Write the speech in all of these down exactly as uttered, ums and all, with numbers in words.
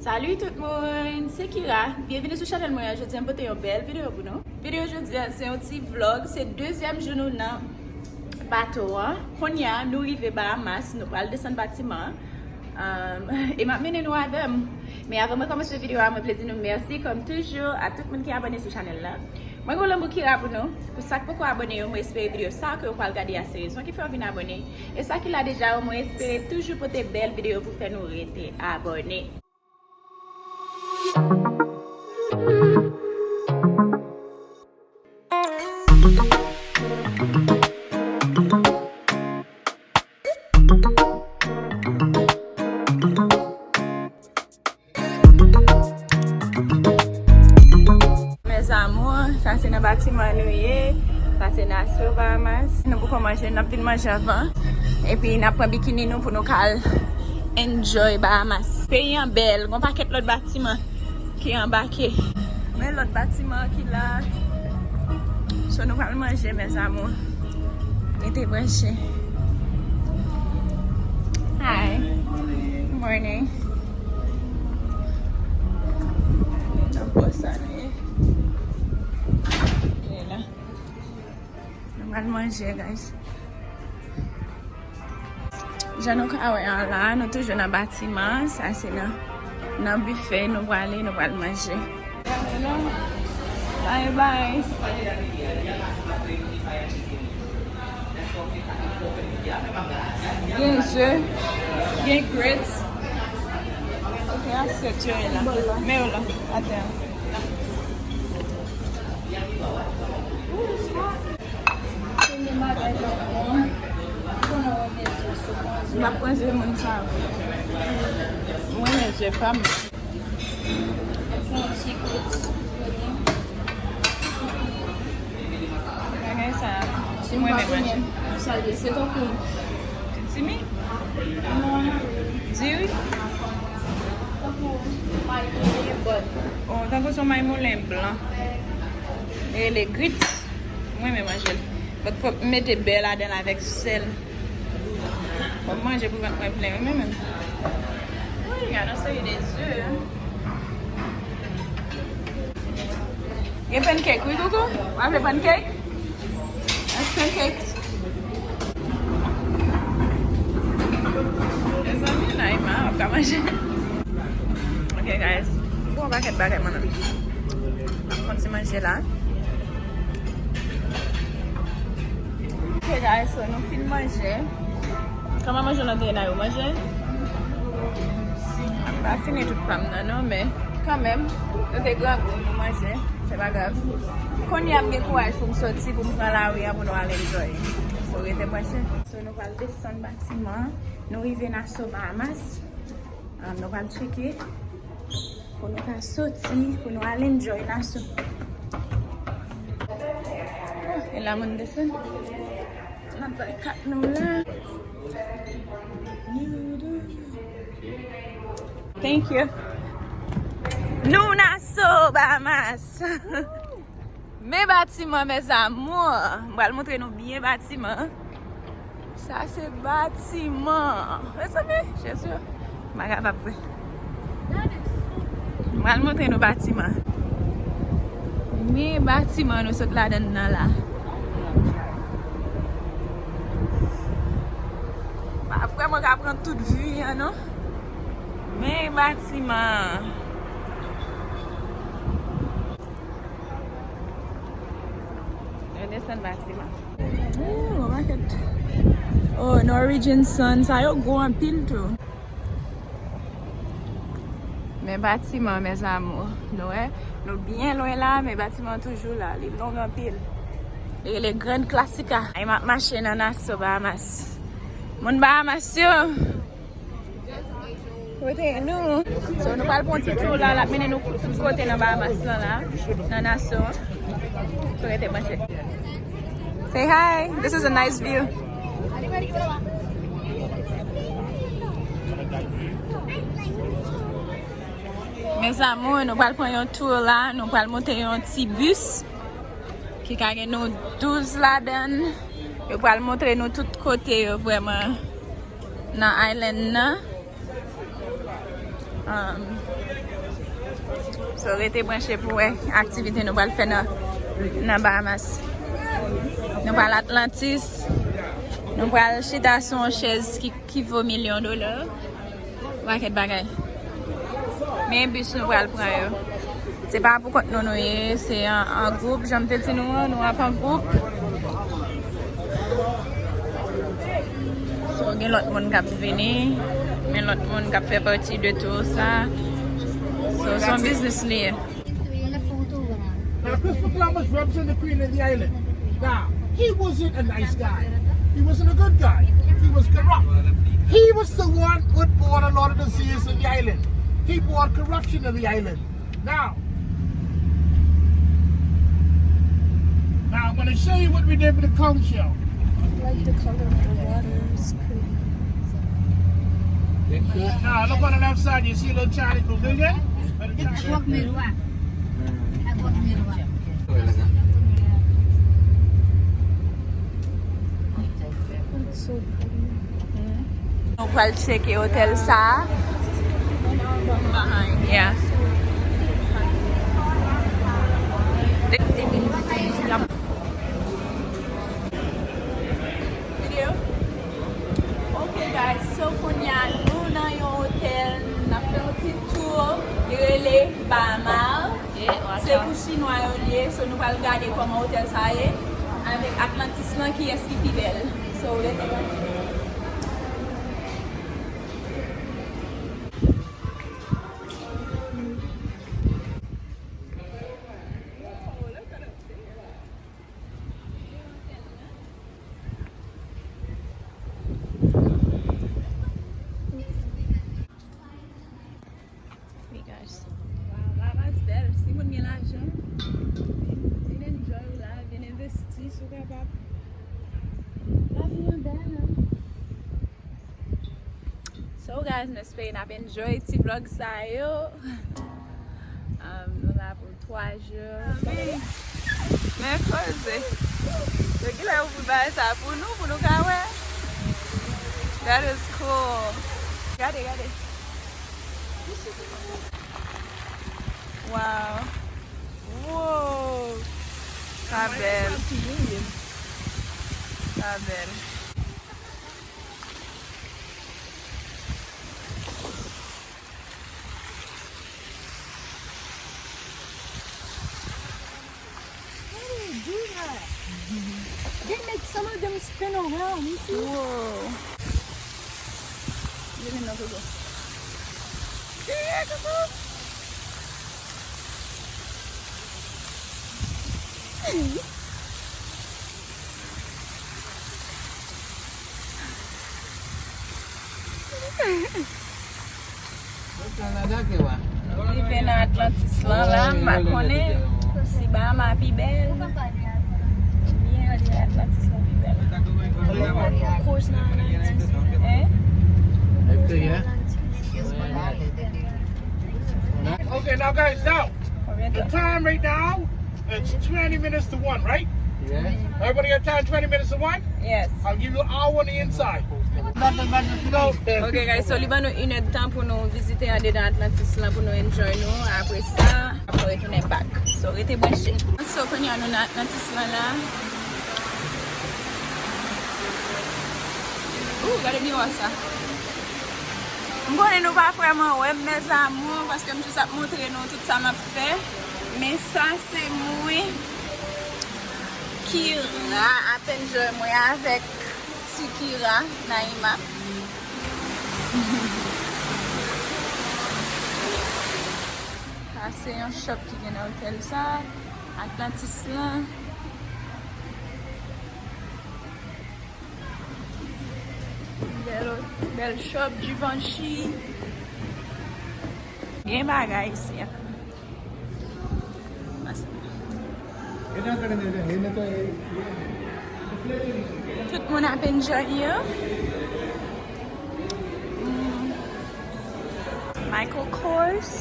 Salut tout moun, se Kira. Byenvini sou chanèl mwen an. Jodi a m pote yon bèl videyo pou nou. Videyo jodi a se yon ti vlog. Se dezyèm jou nou nan bato an. Kounye a nou rive Bahamas, nou pral desann batiman an. Um, e m ap mennen nou avè m. Men avan mwen kòmanse videyo a, mwen vle di nou mèsi kòm toujou a tout moun ki abòne sou chanèl la. Mwen gen lanmou Kira pou nou. Pou sa k poko abòne yo, mwen espere videyo sa ke w pral gade a se rezon ki fè w vin abòne. E sa ki la deja yo, mwen espere toujou pote bèl videyo pou fè nou rete abòne. Mes amours, sa se nan batiman nou ye. Sa se Nassau, Bahamas. Nou poko manje, n ap vin manje anvan. Epi n ap pran bikini nou pou nou ka al enjoy Bahamas. Peyi an bèl, gon pakèt lòt batiman ki anbake. Men lòt batiman ki la. So nou pral manje, mes amours. Rete branche. Hi. Morning. Nan pòs sa nou ye. Li la. Nou pral manje, guys. Jan nou ka wè an la, nou toujou nan batiman. Sa se nan, nan bife nou prale, nou pral manje. Bye bye. Gen ze, gen grits. Ok, asyèt yo ye la. Men yo la, atè. M ap pran ze moun sa yo. Mwen renmen ze pa m. Yon ti gout. Bagay sa, mwen renmen manje. Sa l ye, se tankou titimi? Non. Diri? Tankou may moulen, but. Oh, tankou se yon may moulen blan. E le grits. Mwen renmen manje l. But fòk m mete bè ladan l avèk sèl. Fòk m manje pou vant mwen plen, wi, men menm. Wi, gade yon seri de ze. Gen pancake, wi, Koukou? W ap vle pancake? Let's pancake. Mezanmi, Naima ap ka manje. Ok, guys. Bon, pakèt bagay, mwen menm. M ap fè yon ti manje la. Ok, guys, so nou fin manje. Kòman manje nan te ye, Nayou? Manje? M pa fini tout pa m nan, non, men kanmenm, nou te grangou, nou manje. Se pa grav. Kounye a m gen kouraj pou m soti, pou m pran lari a, pou nou al enjoy. So, rete branche. So, nou pral desann batiman. Nou rive Nassau, Bahamas. Ah, nou pral tcheke. Pou nou ka soti, pou nou al enjoy Nassau. Oh, e la moun desann. N ap bay kat nou la. Thank you. Nou Nassau, Bahamas. Men batiman, mes amours. M pral montre nou byen batiman. Sa se batiman. Mezanmi, Jezi, m pa kapab vre. M pral montre nou batiman. Men batiman nou sot ladann nan la. Pa vrèman ka pran tout vi an, non. Men batiman. Yo desann batiman. Oh, market. Oh, Norwegian Sun. Sa yo gwo anpil tou. Men batiman, mes amours. Nou wè, nou byen lwen la, men batiman toujou la. Li long anpil. Li rele Grand Classica. E m ap mache nan Nassau, Bahamas. Moun Bahamas yo. Kote nou? So, nou pral pran ti tour la, l ap mennen nou tout kote nan Bahamas lan la, nan Nassau. So, rete branche. Say hi. This is a nice view. Mes amours, nou pral pran yon tour la, nou pral monte yon ti bis ki ka gen nou douz ladann. Yo pral montre nou tout kote yo vrèman nan island nan. Um, So, rete branche pou wè aktivite nou pral fè nan, nan Bahamas. Nou pral Atlantis. Nou pral chita sou yon chèz ki, ki vo milyon dola. Pakèt bagay. Men bis nou pral pran yo. Se pa pou kont nou nou ye, se an, an gwoup. Jan m te di nou an, nou ap an gwoup. So, gen lòt moun k ap vini. Men lòt moun k ap fè pati de tour sa. So, se yon biznis li ye. Now, Christopher Columbus represented the queen of the island. Now, he wasn't a nice guy. He wasn't a good guy. He was corrupt. He was the one who brought a lot of disease to the island. He brought corruption to the island. Now, now I'm gonna show you what we did with the conch shell. I like the color of the water. It's pretty. Now, look on the left side. You see a little Charlie Pavilion? It's a That's so pretty. Nou pral tcheke otèl sa a. Yeah. Video? Ok, guys, so kounye a nou nan yon otèl, n ap fè yon ti tour, li rele Bahamar. Se pou chinwa yo li ye, so nou pral gade kòman otèl sa ye. Avèk Atlantis lan, kiyès ki pi bèl. So, rete branche. Wi, guys. Wow, Bahamas bèl. Si moun gen lajan, vin, vin enjoy ou la, vin envesti si w kapab. Lavi an bèl. So, guys, m espere n ap enjoy ti vlog sa yo. Um, nou la pou twa jou. Men koze. Yo genlè ouvri bagay sa pou nou, pou nou ka wè. That is cool. Gade, gade. Wow. Wow. Sa bèl. Sa bèl. How do you do that? They make some of them spin around, you see? Whoa. Vini non, Coco. Yeah, Coco. Rive nan Atlantis lan la, m pa konnen si Bahama pi bèl. Ebyen, si Atlantis lan pi bèl. Hein? Okay, now guys, now, the time right now, it's twenty minutes to one, right? Yeah. Everybody got time, twenty minutes to one? Yes. I'll give you an hour on the inside. Go. Ok, guys, so li ban nou inèdtan pou nou vizite andedan Atlantis lan, pou nou enjoy nou. Apre sa, apre retounen back. So, rete branche. So, kounye a nou nan Atlantis lan la. Ooh, gade miwa sa. M konnen nou pa vrèman wè m, mes amours, paske m jis ap montre nou tout sa m ap fè. Men sa se mwen, Kira, ap enjoy mwen avèk ti Kira, Naima. Sa se yon shop ki gen nan otèl sa, Atlantis lan. Bèl, bèl shop, Givenchy. Gen bagay isi a. Tout moun ap enjoy yo. Mm. Michael Kors.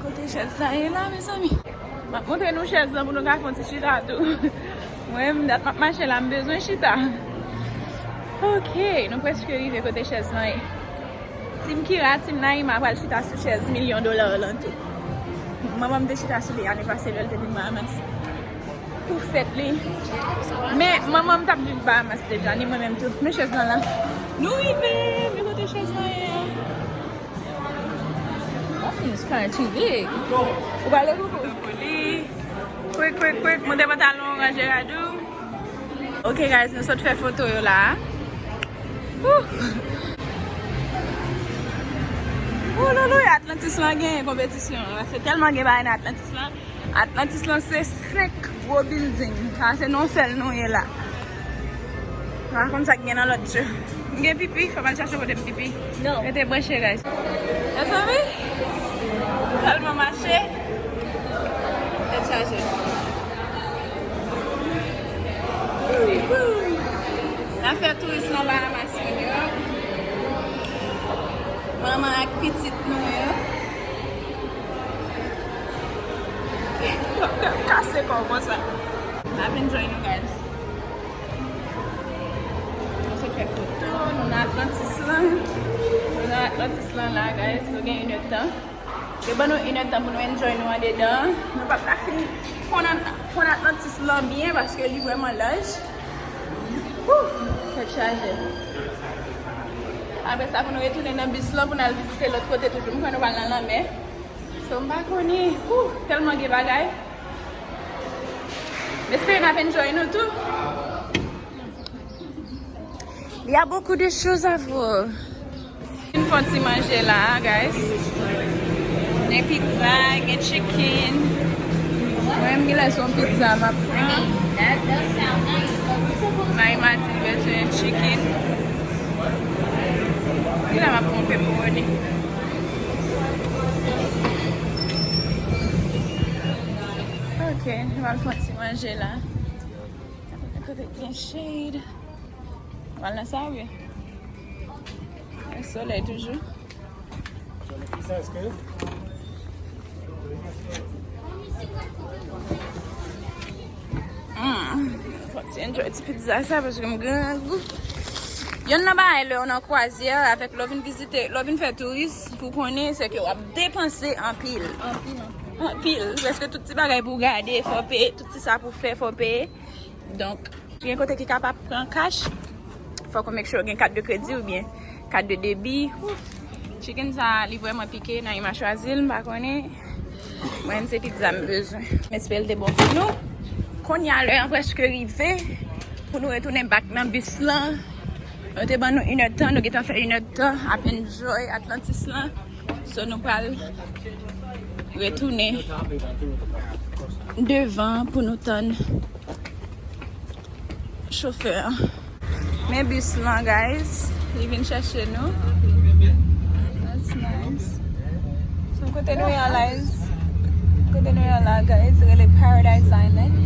Kote chèz sa ye la, mezanmi? M ap montre nou chèz lan pou nou ka fè yon ti chita tou. Mwen menm, dat m ap mache la, m bezwen chita. Ok, nou prèske rive kote chèz lan ye. Team Kira, Team Naïma pral chita sou chèz milyon dola lan tou. Manman m te chita sou li ane pase lè l te vin Bahamas pou fèt li. Men manman m t ap viv Bahamas deja, ni mwen menm tou. Men chèz lan la. Nou rive, men kote chèz lan ye a? That thing is kinda too big. Ou pale koukou? Quick, quick, quick. Monte pantalon, ranje rad ou. Ok, guys, nou sot fè foto yo la. Ouh. Ouh, loulou, Atlantis lan gen konpetisyon. Se tèlman gen bagay nan Atlantis lan. Atlantis lan se senk gwo building. Sa se nan sèl nou ye la. M pa konn sa k gen nan lòt yo. M gen pipi, fò m al chache kote m pipi. Non. Rete branche, guys. Mezanmi, tèlman mache. Tèt chaje. N ap fè touris nan Bahamas, moun yo. Manman ak pitit nou yo. W ap kase kò w konsa. N ap enjoy nou, guys. Nou sot fè foto, nou nan Atlantis lan. Nou nan Atlantis lan la, guys. Nou gen inèdtan. Yo ban nou inèdtan pou nou enjoy nou andedan. Nou p ap ka fin konn, konn Atlantis lan byen paske li vrèman laj. Wouh, tèt chaje. Apre sa, pou nou retounen nan bis lan pou n al vizite lòt kote toujou. M kwè nou pral nan lanmè. So, m pa konnen. Wouh, tèlman gen bagay. M espere n ap enjoy nou tou. Il y a beaucoup de choses à voir. Vin fè yon ti manje la, guys. Gen pizza, gen chicken. Mwen menm, genlè se yon pizza m ap pran. Naïma di l bezwen chicken. Genlè m ap pran pepperoni. Ok, nou pral fè yon ti manje la. Kote k gen shade. Pral nan sa wi. Gen solèy toujou. Mm. Fò ti enjoy ti pizza sa paske m grangou. Yonn nan bagay lè w nan kwazyè avèk lè w vin vizite, lè w vin fè touris pou konnen se ke w ap depanse anpil. Anpil, anpil. Anpil. Prèske tout ti bagay pou w gade, fò w peye, tout ti sa pou w fè, fò w peye. Donk, gen kote ki kapab pran cash. Fòk ou make sure gen kat de kredi oubyen kat de debi. Chicken sa, li vrèman pike, Naïma chwazi l, m pa konnen. Mwen menm se pizza m bezwen. M espere l te bon pou nou. Kounye a, lè an prèske rive pou nou retounen back nan bis lan. Yo te ban nou inèdtan, nou gentan fè inèdtan ap enjoy Atlantis lan. So, nou pral retounen devan pou nou tann chofè an. Men bis lan, guys. Li vin chèche nou. That's nice. So, kote nou ye a la, kote nou ye a la, guys, rele Paradise Island.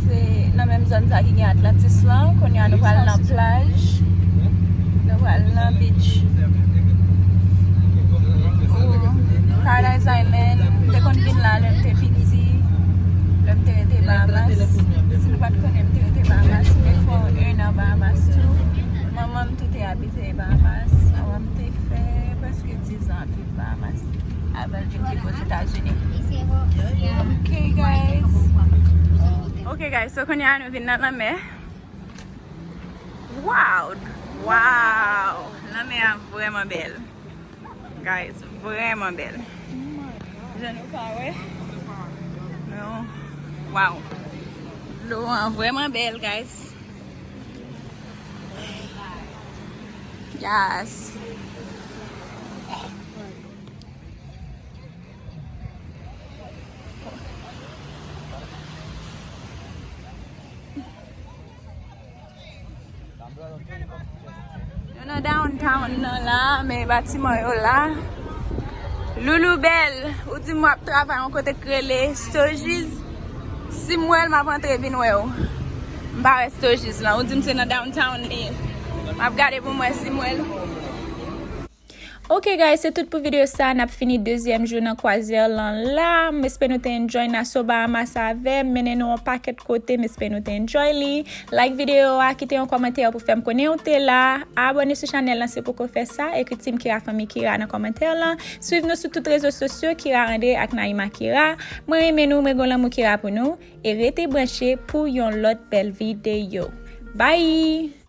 Se nan menm zòn sa ki gen Atlantis lan. Kounye a nou pral nan plaj. Nou pral nan beach. Paradise Island, m te konn vin la lè m te piti, lè m te rete Bahamas. Si nou pa t konnen, m te rete Bahamas, m te fè yon an Bahamas tou. Manman m tou te abite Bahamas. Manman m te fè prèske diz an ap viv Bahamas avan l vin viv Ozetazini. Ok, guys. Ok, guys, so kounye a nou vin nan lanmè. Wow! Wow! Lanmè a vrèman bèl. Guys, vrèman bèl. Jan nou ka wè. Non. Wow. Dlo an vrèman bèl, guys. Yes. Nou nan downtown nan la, men batiman yo la. Loulou Bèl, ou di m w ap travay yon kote k rele Sturgis. Si m wè l, m ap antre vin wè w. M pa wè Sturgis lan. Ou di m se nan downtown li ye. M ap gade pou m wè si m wè l. Ok guys, se tout pou videyo sa. N ap fini dezyèm jou nan kwazyè lan la. M espere nou te enjoy Nassau Bahamas avè m. Mennen nou yon pakèt kote. M espere nou te enjoy li. Like videyo a, kite yon kòmantè pou fè m konnen ou te la. Abòne sou chanèl lan si w poko fè sa. Ekri Team Kira Fanmi Kira nan kòmantè lan. Swiv nou sou tout rezo sosyo, Kira Andre ak Naima Kira. Mwen renmen nou, mwen gon lanmou Kira pou nou. E rete branche pou yon lòt bèl videyo. Bye!